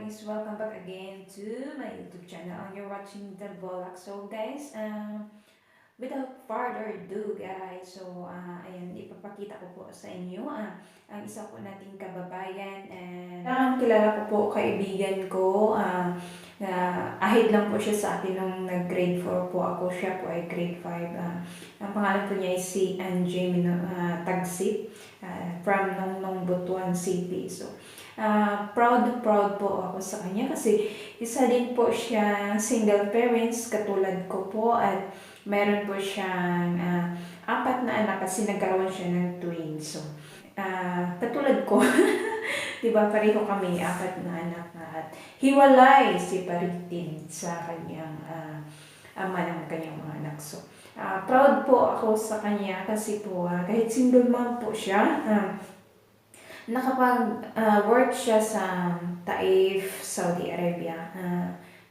Guys, welcome back again to my YouTube channel and you're watching The Bolak. So guys, without further ado guys, so ayan, ipapakita ko po sa inyo ang isa po nating kababayan and ang kilala ko po, kaibigan ko, na ahid lang po siya sa akin nung nag-grade 4 po ako, siya po ay grade 5. Ang pangalan po niya ay si Anjay Tagsip from Nongnong, Butuan City. So, proud na proud po ako sa kanya kasi isa din po siya single parents katulad ko po at meron po siyang apat na anak kasi nagkaroon siya ng twins. So, katulad ko, 'di ba, pareho kami, apat na anak at hiwalay si Paritin sa kanyang ama ng kanyang mga anak. So, proud po ako sa kanya kasi po kahit single mom po siya, nakapag-work siya sa Taif, Saudi Arabia.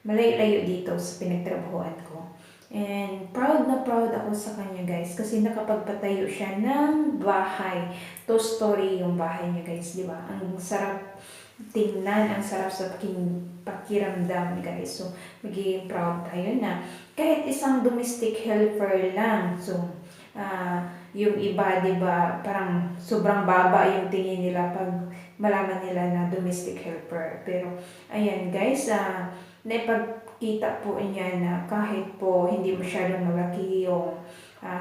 Malayo-layo dito sa pinagtrabahuan ko. And proud na proud ako sa kanya, guys, kasi nakapagpatayo siya ng bahay. Two-story yung bahay niya, guys, di ba? Ang sarap tingnan, ang sarap sa pakiramdam, guys. So, magiging proud tayo na kahit isang domestic helper lang. So, yung iba, 'di ba, parang sobrang baba yung tingin nila pag malaman nila na domestic helper. Pero ayan guys, naipagkita po niya na kahit po hindi masyadong malaki yung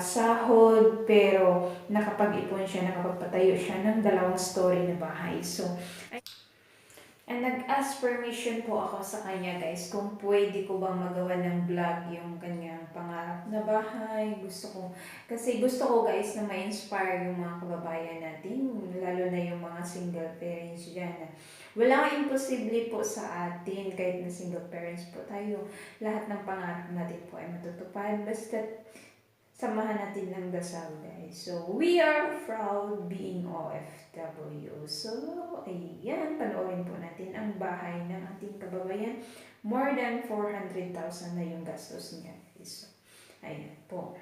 sahod, pero nakapag-ipon siya, nakapagpatayo siya ng dalawang story na bahay. So, and nag-ask permission po ako sa kanya, guys, kung pwede ko bang magawa ng vlog yung kanyang pangarap na bahay. Gusto ko, kasi gusto ko, guys, na ma-inspire yung mga kababayan natin, lalo na yung mga single parents dyan. Na walang imposible po sa atin, kahit na single parents po tayo. Lahat ng pangarap natin po ay matutupad. Basta samahan natin ng dasal, guys. So, we are proud being OFW. So, ayan, panoorin po natin ang bahay ng ating kababayan. More than 400,000 na yung gastos niya, guys. So, ayan po.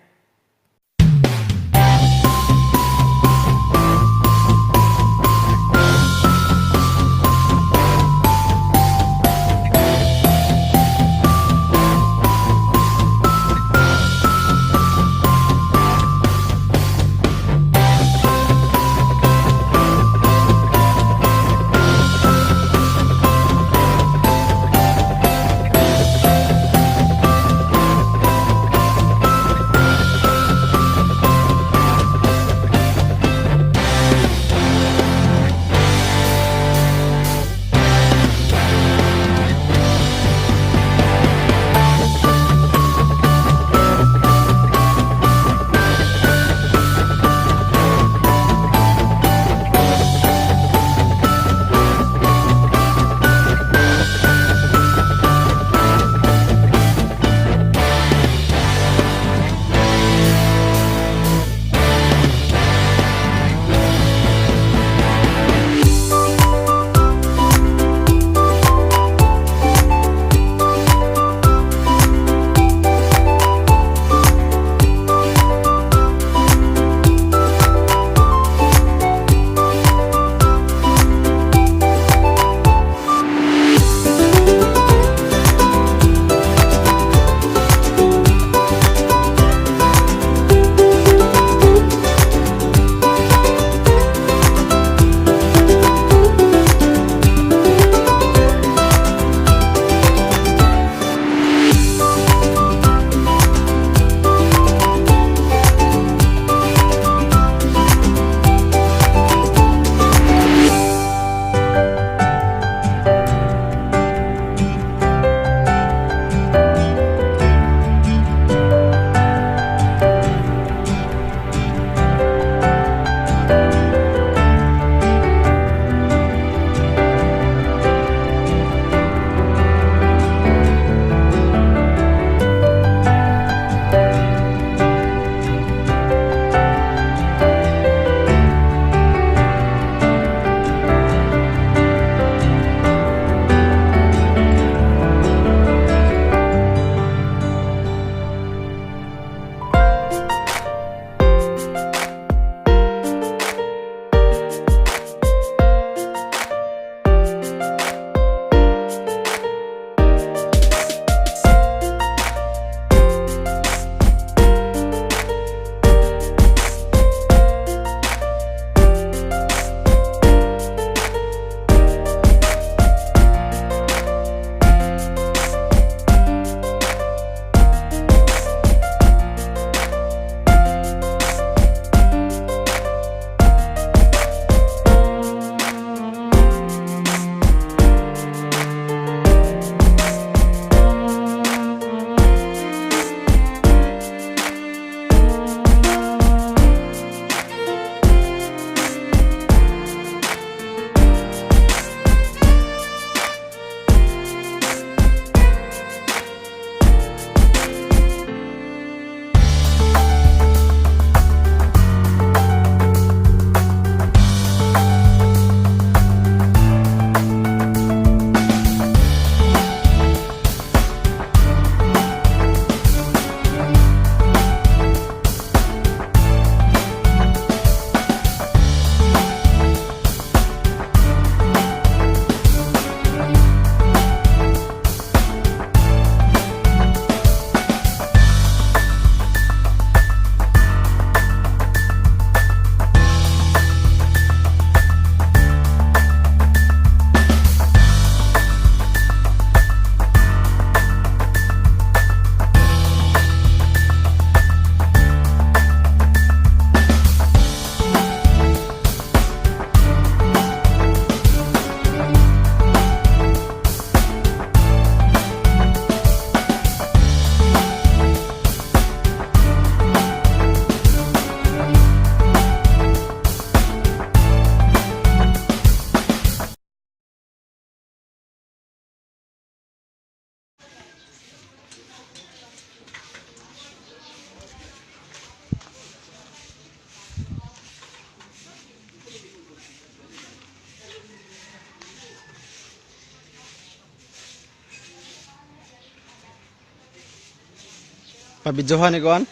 Pabidyohan ni kuan?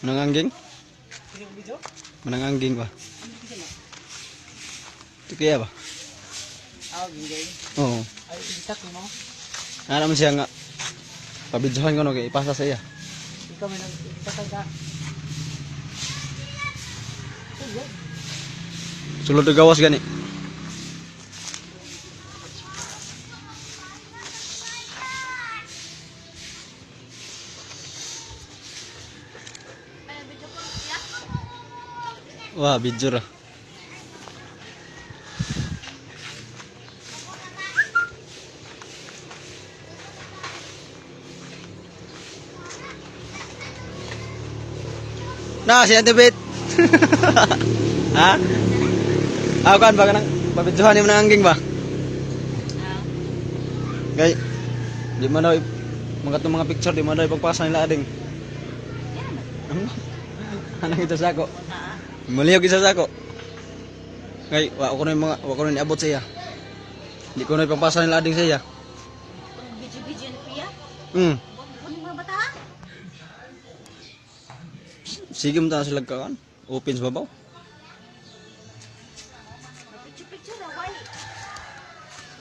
Manangangging? Manangangging ba? Ito kaya ba? Ah, ginggay. Oo. Ay, itak mo. Ano man siya nga. Pabidyohan ko no kay ipasa sa iya. Ikaw may nag-itak ka. Sulod og gawas gani. Wah, video ra. Na, si Ate Bet. Ha? Ah, kan ba kanang pabidyohan nimo ng angging ba? Gay. Di man daw mga itong mga picture di man daw ipagpasa nila ading. Ano? Anong ito sa ako? Malihog isa sa ako. Gay, wa ko na yung mga wa ko na niabot sa iya. Di ko na ipagpasa nila ading sa iya. Video-video na kuya. Huwag mga bata ha? Sige mo ta sila kakan. Open sa babaw. Picture-picture na, why?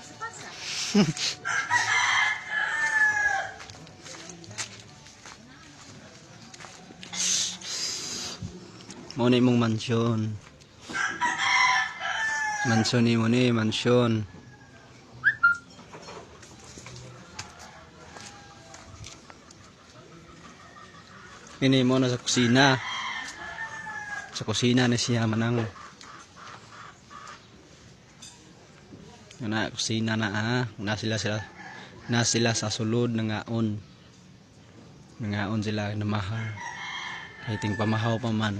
Pasa-pasa. Mo na imong mansyon. Mansyon ni mo ni, mansyon. Ini mo na sa kusina. Sa kusina na siya manang. Na kusina na ah. Na sila sila. Na sila sa sulod nangaon. Nangaon sila namahaw. Kahit ting pamahaw pa man.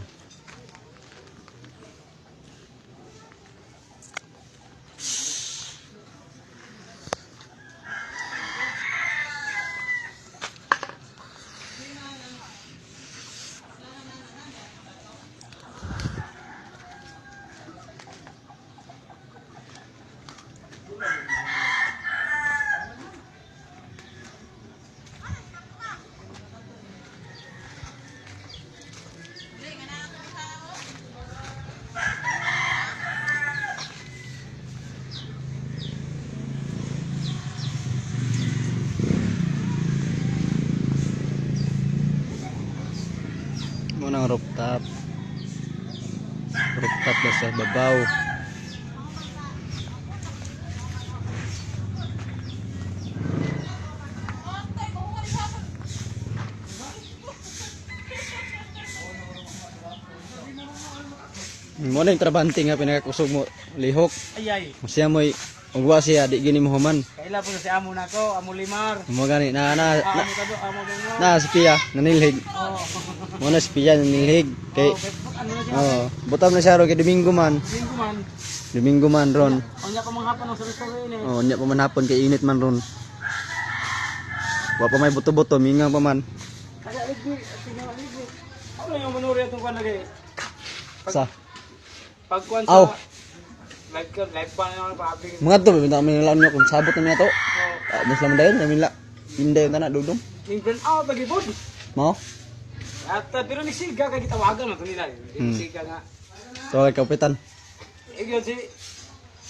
Mo nang rooftop. Rooftop na sa babaw. Mo na yung trabante nga pinakakusog mo lihok. Ay ay. Siya mo'y ugwa siya di gini mo human. Kaila po na si amo nako, amo limar. Mo gani na na Ah, na, amo kado, amo gango. na si Pia nanilhig. Oh. Mo na si Pia nanilhig kay Oh, ano na siya? oh, butam na siya ron kay Domingo man. Linggo man. Domingo man ron. Unya ko mga hapon ang sari-sari ini. Oh, nya pa man hapon kay init man ron. Wa pa may buto-buto, mingaw pa man. Kaya ligbi, tingnan ligbi. Ano yung manuri atong kuan lagi? Sa Pagkuan Aw. sa live ka, live pa na pa abi. mga to binta kami nila niyo kung sabot na niya to. Oh, Ah, mas laman dayon namin la. Inday na dudong. ning burn out lagi pod. Mao. At pero ni siga kay gitawagan man to nila. Ni siga nga. To kay kapitan. Igyon si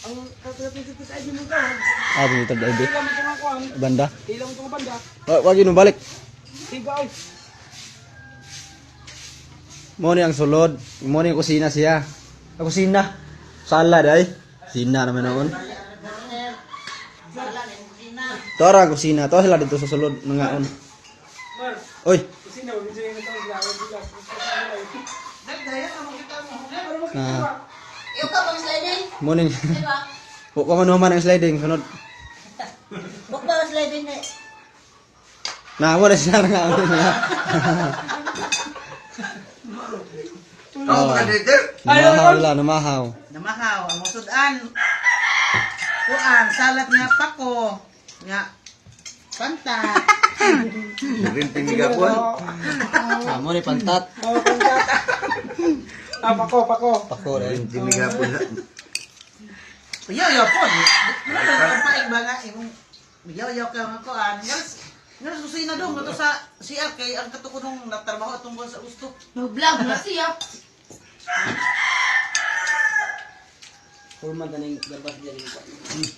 ang katulad dito sa ID mo tawag. Ah, dito ID. Hila mo itong kuan. Banda. Hila mo itong banda. Wa wa gyud balik. Siga oy. Mo ni ang sulod. Mo ni ang kusina siya. Ang kusina. Sala day. Kusina naman noon. Tora ang kusina. To sila dito sa sulod nangaon. Mar, Oy. kusina mo video yung tawag sila. Sila. Na. Iyo ka bang sliding? Mo ni. Diba? Wa pa man human ang sliding sunod. Huwag ba ang sliding eh? Na mo na siya nangaon. Oh. Namahaw la, namahaw. Namahaw, ang musudan. Kuan, salat nga pako. Nga, panta. Ah, mo ni pantat. Oh, pangkat. Ah, pako, pako. Pako rin. Yaw, yaw po. Wala kang paing ba nga, imong yaw, yaw ka nga kuan. Yes. Nga sa kusina dong, ato sa CR kay ang kato ko nung natrabaho atong buwan sa gusto. Nag-vlog na siya. Pulman taning gabas diyan ko.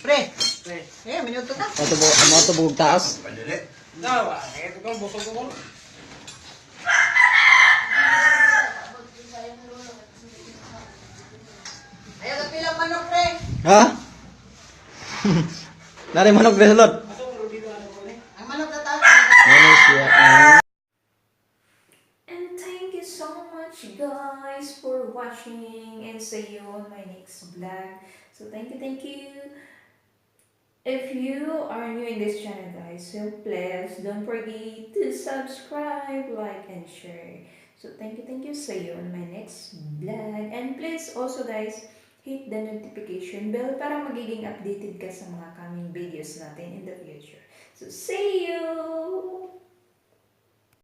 Pre. Pre. Eh, minuto ka. Ato bo, amo ato bugog taas. Dawa, ito ko busog ko. Ayaw ka pilang manok, pre. Ha? Nari manok desulot. Ang manok na taas. Ano siya? Ang And thank you so much, guys, for watching and see you on my next vlog. So thank you, thank you. If you are new in this channel, guys, so please don't forget to subscribe, like, and share. So thank you, thank you. See you on my next vlog. And please also, guys, hit the notification bell para magiging updated ka sa mga coming videos natin in the future. So see you!